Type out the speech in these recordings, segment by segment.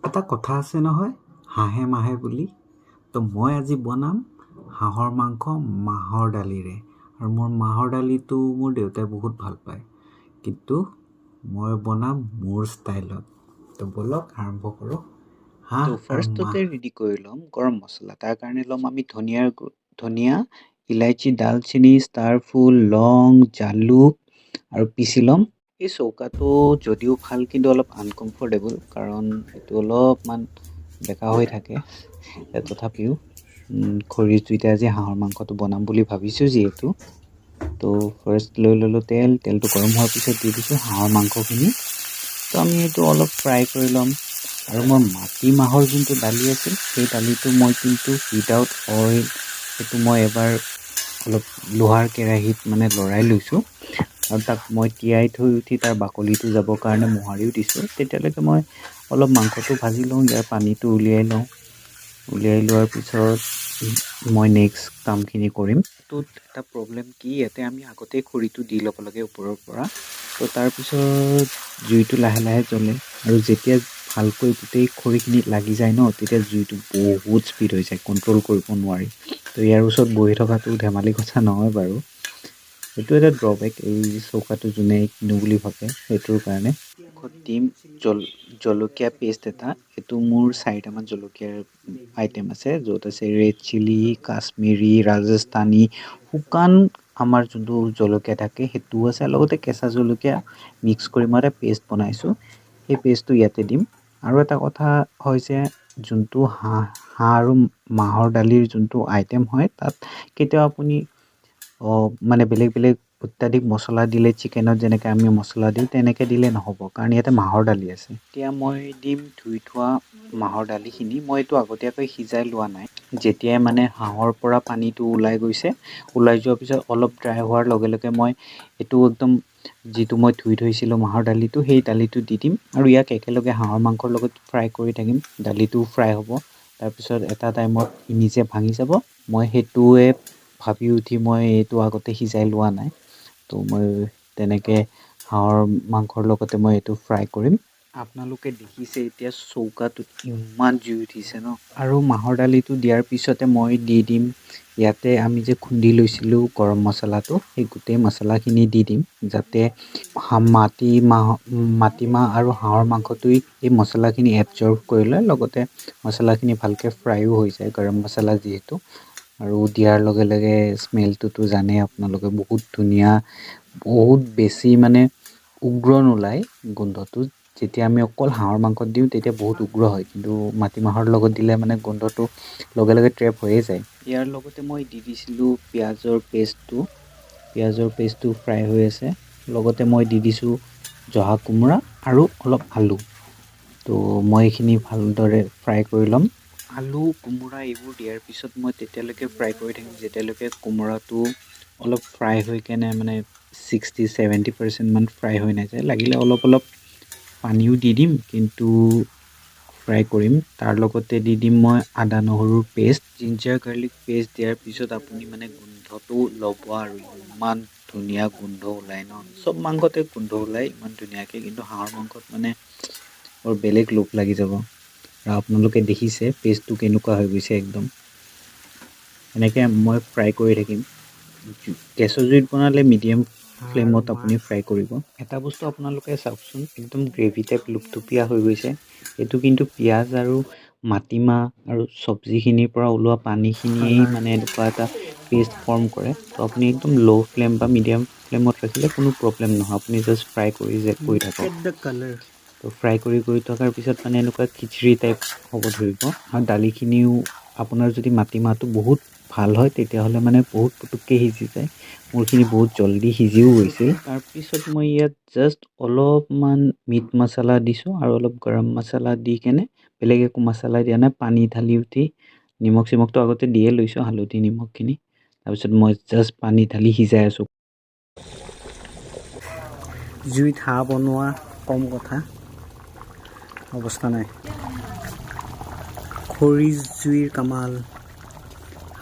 এটা কথা আছে নহয়, হাঁহে মাহে বুলি। তো মই আজি বনাম হাঁহৰ মাংস মাহৰ দালিৰে। আৰু মোৰ মাহৰ দালিটো মোৰ দেউতাই বহুত ভাল পায়, কিন্তু মই বনাম মোৰ ষ্টাইলত। তো ব'লক, আৰম্ভ কৰোঁ। হাঁহ তো আৰু ফাৰ্ষ্টতে মাহ। ৰেডি কৰি ল'ম গৰম মছলা। তাৰ কাৰণে ল'ম আমি ধনিয়া, ইলাচি, ডালচেনি, ষ্টাৰ ফুল, লং, জালুক আৰু পিচি ল'ম। এই চৌকাটো যদিও ভাল, কিন্তু অলপ আনকমফৰ্টেবল, কাৰণ এইটো অলপমান বেকা হৈ থাকে। তথাপিও খৰিৰ জুইতে আজি হাঁহৰ মাংসটো বনাম বুলি ভাবিছোঁ যিহেতু। তো ফাৰ্ষ্ট লৈ ল'লোঁ তেল। তেলটো গৰম হোৱাৰ পিছত দি দিছোঁ হাঁহৰ মাংসখিনি। তো আমি এইটো অলপ ফ্ৰাই কৰি ল'ম। আৰু মই মাটি মাহৰ যোনটো দালি আছিল, সেই দালিটো মই কিন্তু উইদাউট অইল সেইটো মই এবাৰ অলপ লোহাৰ কেৰাহীত মানে লৰাই লৈছোঁ আৰু তাক মই তিয়াই থৈ উঠি তাৰ বাকলিটো যাবৰ কাৰণে মোহাৰিও দিছোঁ। তেতিয়ালৈকে মই অলপ মাংসটো ভাজি লওঁ, ইয়াৰ পানীটো উলিয়াই লওঁ। উলিয়াই লোৱাৰ পিছত মই নেক্সট কামখিনি কৰিম। টোত এটা প্ৰব্লেম কি, ইয়াতে আমি আগতেই খৰিটো দি ল'ব লাগে ওপৰৰ পৰা। তো তাৰপিছত জুইটো লাহে লাহে জ্বলে আৰু যেতিয়া ভালকৈ গোটেই খৰিখিনি লাগি যায় ন, তেতিয়া জুইটো বহুত স্পীড হৈ যায়, কণ্ট্ৰল কৰিব নোৱাৰি। তো ইয়াৰ ওচৰত বহি থকাটো ধেমালি কথা নহয় বাৰু। সেইটো এটা ড্ৰবেক এই চৌকাটো যোনে কিনো বুলি ভাবে সেইটোৰ কাৰণে। শেষত দিম জলকীয়া পেষ্ট এটা। এইটো মোৰ চাৰিটামান জলকীয়াৰ আইটেম আছে, য'ত আছে ৰেড চিলি, কাশ্মীৰী, ৰাজস্থানী, শুকান আমাৰ যোনটো জলকীয়া থাকে সেইটোও আছে, লগতে কেঁচা জলকীয়া মিক্স কৰি মই এটা পেষ্ট বনাইছোঁ। সেই পেষ্টটো ইয়াতে দিম। আৰু এটা কথা হৈছে, যোনটো হাঁহ আৰু মাহৰ দালিৰ যোনটো আইটেম হয়, তাত কেতিয়াও আপুনি মানে বেলেগ বেলেগ অত্যাধিক মছলা দিলে, চিকেনত যেনেকৈ আমি মছলা দিওঁ, তেনেকৈ দিলে নহ'ব, কাৰণ ইয়াতে মাহৰ দালি আছে। এতিয়া মই দিম ধুই থোৱা মাহৰ দালিখিনি। মই এইটো আগতীয়াকৈ সিজাই লোৱা নাই। যেতিয়াই মানে হাঁহৰ পৰা পানীটো ওলাই গৈছে, ওলাই যোৱাৰ পিছত অলপ ড্ৰাই হোৱাৰ লগে লগে মই এইটো একদম যিটো মই ধুই থৈছিলোঁ মাহৰ দালিটো, সেই দালিটো দি দিম আৰু ইয়াক একেলগে হাঁহৰ মাংসৰ লগত ফ্ৰাই কৰি থাকিম। দালিটোও ফ্ৰাই হ'ব, তাৰপিছত এটা টাইমত ই নিজে ভাঙি যাব। মই সেইটোৱে ভাবি উঠি মই এইটো আগতে সিজাই লোৱা নাই। তো মই তেনেকৈ হাঁহৰ মাংসৰ লগতে মই এইটো ফ্ৰাই কৰিম। আপোনালোকে দেখিছে এতিয়া চৌকাটোত ইমান জুই উঠিছে ন। আৰু মাহৰ দালিটো দিয়াৰ পিছতে মই দি দিম ইয়াতে আমি যে খুন্দি লৈছিলোঁ গৰম মছলাটো, সেই গোটেই মছলাখিনি দি দিম, যাতে মাটিমাহ আৰু হাঁহৰ মাংসটোৱে এই মছলাখিনি এবজৰ্ভ কৰি লয়, লগতে মছলাখিনি ভালকৈ ফ্ৰাইও হৈ যায়, গৰম মছলা যিহেতু। আৰু দিয়াৰ লগে লগে স্মেলটোতো জানেই আপোনালোকে, বহুত ধুনীয়া, বহুত বেছি মানে উগ্ৰ নোলায় গোন্ধটো। যেতিয়া আমি অকল হাঁহৰ মাংসত দিওঁ, তেতিয়া বহুত উগ্ৰ হয়, কিন্তু মাটিমাহৰ লগত দিলে মানে গোন্ধটো লগে লগে ট্ৰেপ হৈয়ে যায়। ইয়াৰ লগতে মই দি দিছিলোঁ পিঁয়াজৰ পেষ্টটো। পিঁয়াজৰ পেষ্টটো ফ্ৰাই হৈ আছে, লগতে মই দি দিছোঁ জহা কোমোৰা আৰু অলপ আলু। তো মই এইখিনি ভালদৰে ফ্ৰাই কৰি ল'ম। আলু, কোমোৰা এইবোৰ দিয়াৰ পিছত মই তেতিয়ালৈকে ফ্ৰাই কৰি থাকিম যেতিয়ালৈকে কোমোৰাটো অলপ ফ্ৰাই হৈ কেনে মানে 60-70%মান ফ্ৰাই হৈ নাযায়। লাগিলে অলপ অলপ পানীও দি দিম, কিন্তু ফ্ৰাই কৰিম। তাৰ লগতে দি দিম মই আদা নহৰুৰ পেষ্ট। জিঞ্জাৰ গাৰ্লিক পেষ্ট দিয়াৰ পিছত আপুনি মানে গোন্ধটো ল'ব আৰু ইমান ধুনীয়া গোন্ধ ওলায় ন। চব মাংসতে গোন্ধ ওলায় ইমান ধুনীয়াকৈ, কিন্তু হাঁহৰ মাংসত মানে বৰ বেলেগ লোভ লাগি যাব। আৰু আপোনালোকে দেখিছে পেষ্টটো কেনেকুৱা হৈ গৈছে একদম। এনেকৈ মই ফ্ৰাই কৰি থাকিম। গেছৰ জুইত বনালে মিডিয়াম ফ্লেমত আপুনি ফ্ৰাই কৰিব। এটা বস্তু আপোনালোকে চাওকচোন, একদম গ্ৰেভি টাইপ লুপথুপীয়া হৈ গৈছে। এইটো কিন্তু পিঁয়াজ আৰু মাটিমাহ আৰু চব্জিখিনিৰ পৰা ওলোৱা পানীখিনিয়েই মানে এনেকুৱা এটা পেষ্ট ফৰ্ম কৰে। তো আপুনি একদম ল' ফ্লেম বা মিডিয়াম ফ্লেমত ৰাখিলে কোনো প্ৰব্লেম নহয়। আপুনি জাষ্ট ফ্ৰাই কৰি যে কৰি থাকক। At the color. তো ফ্ৰাই কৰি কৰি থকাৰ পিছত মানে এনেকুৱা খিচিৰি টাইপ হ'ব ধৰিব। আৰু দালিখিনিও আপোনাৰ যদি মাটিমাহটো বহুত ভাল হয়, তেতিয়াহ'লে মানে বহুত পুটুককৈ সিজি যায়। মোৰখিনি বহুত জল্দি সিজিও গৈছিল। তাৰপিছত মই ইয়াত জাষ্ট অলপমান মিট মছলা দিছোঁ আৰু অলপ গৰম মছলা দি কেনে, বেলেগ একো মছলা দিয়া নাই। পানী ঢালি উঠি নিমখ চিমখটো আগতে দিয়ে লৈছোঁ, হালধি নিমখখিনি। তাৰপিছত মই জাষ্ট পানী ঢালি সিজাই আছোঁ। জুইত হাঁহ বনোৱা কম কথা, অৱস্থা নাই। খৰি জুইৰ কামাল,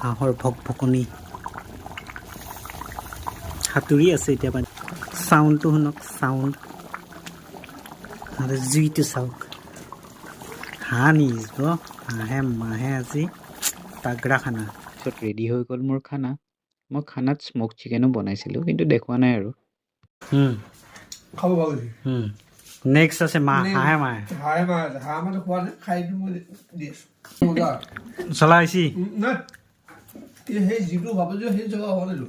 হাঁহৰ ভক ভকনি। সাঁতুৰি আছে এতিয়া পানী। চাউণ্ডটো শুনক, চাউণ্ড আৰু জুইটো চাওক। হাঁহ নিব, হাঁহে মাহে আজি তাগৰা খানা। পিছত ৰেডি হৈ গ'ল মোৰ খানা। মই খানাত স্ম'ক চিকেনো বনাইছিলোঁ, কিন্তু দেখুওৱা নাই আৰু। খাব ভাল হৈছে। নেক্সট আছে মাহ, হাঁহে মাহে। হাঁহে মাহ আছে, হাঁহ মানে খোৱা নাই, খাই মই দি আছোঁ, মজা। চলা হৈছে। নাই, এই সেই যিটো ভাবিছোঁ সেই জেগা হোৱা নাইতো।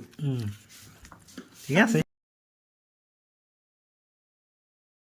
ঠিক আছে।